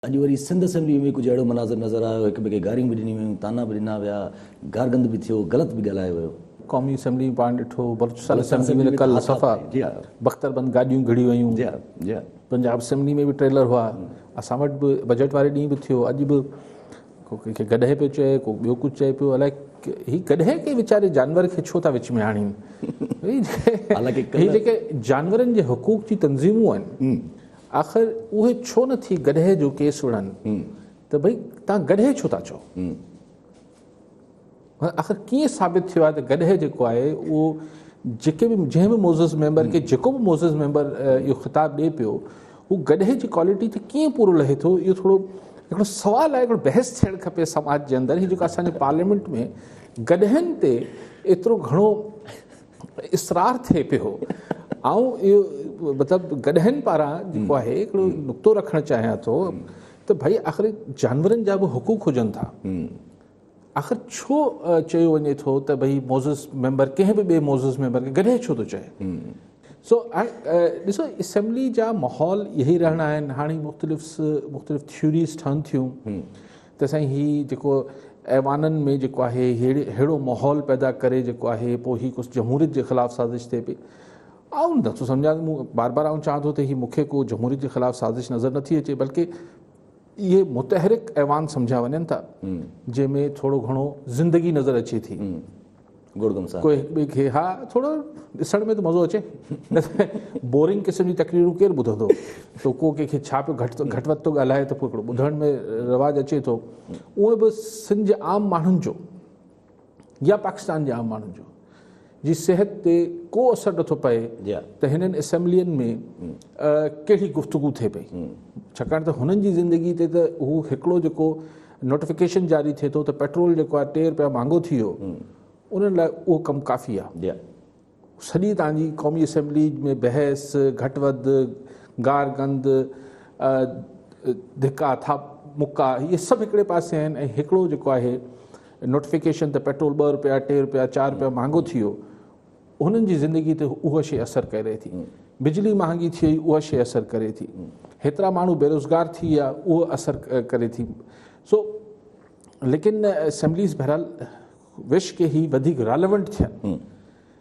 اڄ وري سنڌ اسيمبلي ۾ به ڪجهه اهڙو مناظر نظر آيو، هڪ ٻئي کي گاريون به ڏنيون ويون، طعنا به ڏنا ويا، گارگند به ٿيو، غلط به ڳالهايو ويو. قومي اسيمبلي ۾ پاڻ ڏٺو، بلوچستان اسيمبلي ۾ ڪل صفا بختر بند گاڏيون گهڙي ويون، پنجاب اسيمبلي ۾ به ٽريلر هئا، اسان وٽ به بجيٽ واري ڏينهن به ٿيو، اڄ به ڪو ڪنهن کي گڏهه پيو چئي، ڪو ٻيو ڪجهه چئي پيو، الائي هي گڏهه کي ويچاري جانور کي ڇو ٿا وچ ۾ آڻين. هي جيڪي جانورن جي حقوق جي تنظيمون آهن، آخر اهي ڇو نه ٿي گڏهه جو ڪيس وڙهن ته ڀئي توهان گڏهه ڇو ٿا چئو؟ آخر ڪيئن ثابت ٿيو آهي ته گڏهه جيڪو آهي اهو جيڪي به جنهن به معزز ميمبر کي جيڪو به معزز ميمبر اهو خطاب ڏئي پيو هو گڏهه جي ڪوالٽي تي ڪيئن پورو لهي ٿو؟ اهو ٿورو هڪڙو سوال آهي، هڪڙو بحث ٿيڻ کپي سماج جي اندر. هي جيڪو اسان جي پارليامينٽ ۾ گڏهن تي ايترو گهڻو اصرار ٿئي پيو، آئون اهو مطلب گڏهن پاران جيڪو آهي هڪڙو نقطو رکڻ چاهيان ٿو ته ڀئي آخر جانورن جا به حقوق هجن ٿا، آخر ڇو چيو وڃي ٿو ته ڀئي معزز ميمبر ڪنهن به ٻئي معزز ميمبر کي گڏهه ڇو ٿو چئي؟ سو ڏسو اسيمبلي جا ماحول اهي رهڻا آهن. هاڻي مختلف مختلف ٿيوريز ٺهن ٿيون ته سائين هي جيڪو ايوانن ۾ جيڪو آهي ههڙو ماحول پيدا ڪري جيڪو آهي پوء هي ڪجهه جمهوريت جي خلاف سازش ٿئي پئي. آئون نٿو سمجهان، مون بار بار آئون چوان ٿو ته هي مون کي ڪو جمهوريت جي خلاف سازش نظر نٿي اچي، بلڪه اهي متحرڪ ايوان سمجهيا وڃن ٿا جنهن ۾ ٿورو گهڻو زندگي نظر اچي ٿي. ڪوئي هڪ ٻئي کي ها ٿورو ڏسڻ ۾ ته مزو اچي، نه ته بورنگ قسم جي تقريرون ڪير ٻڌندو؟ ته ڪو ڪنهن کي ڇا پيو گهٽ گهٽ وڌ ٿو ڳالهائي ته پوء هڪڙو ٻڌڻ ۾ رواج اچي ٿو. اونئن به سنڌ جي عام ماڻهن جو يا پاڪستان جي عام ماڻهن جو جي صحت تي ڪو اثر نٿو پئي ته هنن اسيمبلين ۾ ڪهڙي گفتگو ٿئي پئي، ڇاڪاڻ ته هنن جي زندگي تي ته هو هڪڙو جيڪو نوٽيفڪيشن جاري ٿئي ٿو ته پيٽرول جيڪو آهي 3 روپيا مهانگو ٿي ويو، انهن لاء اهو ڪم ڪافي آهي. سڄي توهان جي قومي اسيمبلي ۾ بحث، گهٽ وڌ، گار گند، ڌڪا ٿا مڪا، اهي سڀ هڪڙي پاسي آهن ۽ هڪڙو جيڪو آهي نوٽيفڪيشن ته پيٽرول 2 روپيا، 3 روپيا، 4 روپيا مهانگو ٿي ويو، انهن جي زندگي تي اها شيء اثر ڪري ٿي. بجلي مهانگي ٿي وئي، اها شيء اثر ڪري ٿي. هيترا ماڻهو بيروزگار ٿي ويا، اهو اثر ڪري ٿي. سو ليڪن اسيمبليز بهرحال وش ڪي هي وڌيڪ ريليونٽ ٿين.